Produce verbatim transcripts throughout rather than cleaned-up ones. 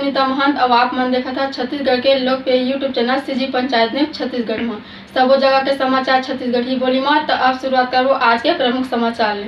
सुनीता महंत, अउ आप मन देखत हव छत्तीसगढ़ के लोकप्रिय YouTube channel CG panchayat news Chhattisgarh म। सबो जगह के समाचार छत्तीसगढ़ी बोली म। त अब शुरुआत करबो आज के प्रमुख समाचार ले।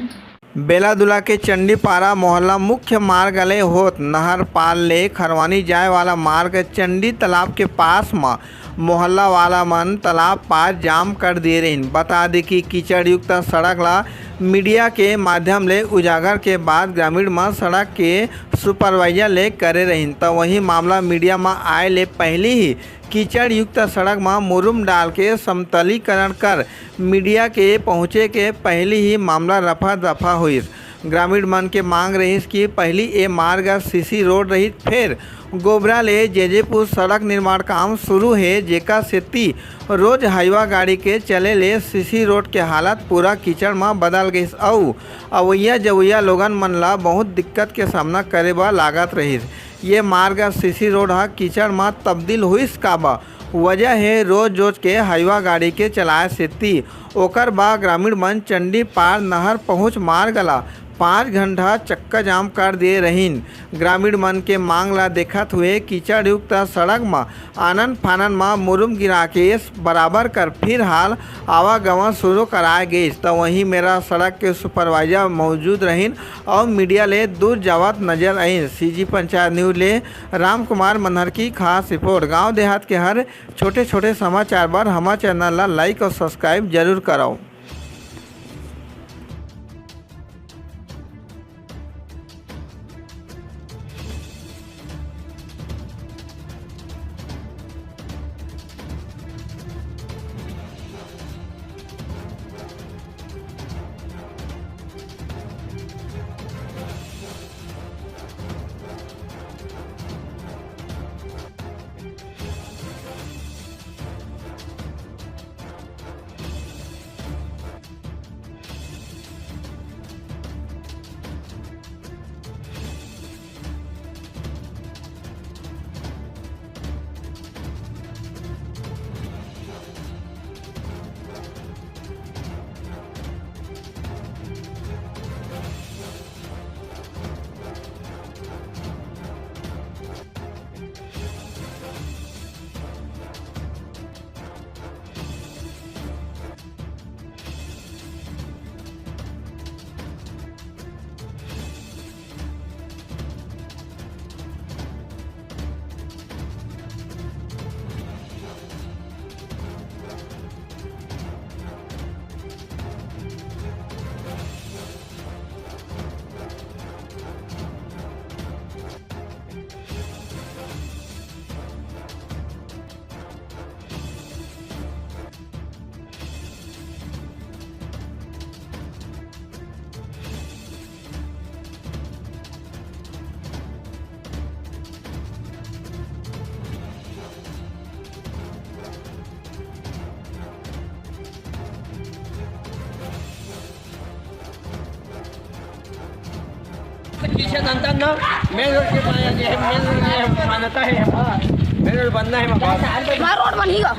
बेलादुला के चंडीपारा मोहल्ला मुख्य मार्ग ले होत नहरपाल ले खरवानी जाए वाला मार्ग चंडी तालाब के पास म मोहल्ला वाला मन तालाब पार जाम कर दिए रहिन। बता दे कि कीचड़ युक्त सड़क ला मीडिया के माध्यम ले उजागर के बाद ग्रामीण मन सड़क के सुपरवाइजर ले करे रहिन, त वही मामला मीडिया म आए ले पहली ही कीचड़ युक्त सड़क म मुरुम डाल के समतलीकरण कर मीडिया के पहुंचे के पहली ही मामला रफा दफा होइस। ग्रामीण मन के मांग रहिस कि पहली ए मार्ग सीसी रोड रहिस, फेर गोबरा ले जेजेपुर सड़क निर्माण काम शुरू हे, जेकर सेती रोज हाईवा गाड़ी के चले ले सीसी रोड के हालत पूरा कीचड़ म बदल गइस अउ अवइया जवइया लोगन मन ला बहुत दिक्कत के सामना करे बर लागत रहिस। ये मार्ग सीसी रोड ह कीचड़ म तब्दील होइस काबर? वजह हे रोज रोज के हाईवा गाड़ी के चलाए सेती। ओकर बाद ग्रामीण मन चंडीपार नहर पहुंच मार्ग ला पाँच घंटा चक्का जाम कर दिए रहिन। ग्रामीण मन के मांग ला देखत हुए कीचड़ युक्त सड़क म आनन फानन म मुरुम गिरा के बराबर कर फिर हाल आवागमन शुरू कराए गइस। त वहीं मेरा सड़क के सुपरवाइजर मौजूद रहिन अउ मीडिया ले दूर जावत नजर आइन। सीजी पंचायत न्यूज ले रामकुमार मनहर की खास रिपोर्ट। गांव देहात के हर छोटे-छोटे समाचार बर हमर चैनल ला लाइक अउ सब्सक्राइब जरूर करव। पीछे अंदर ना, मेन रोड के पास ये है, मेन रोड ये है, मान्यता है, मेन रोड बनना है, वहाँ रोड बनेगा।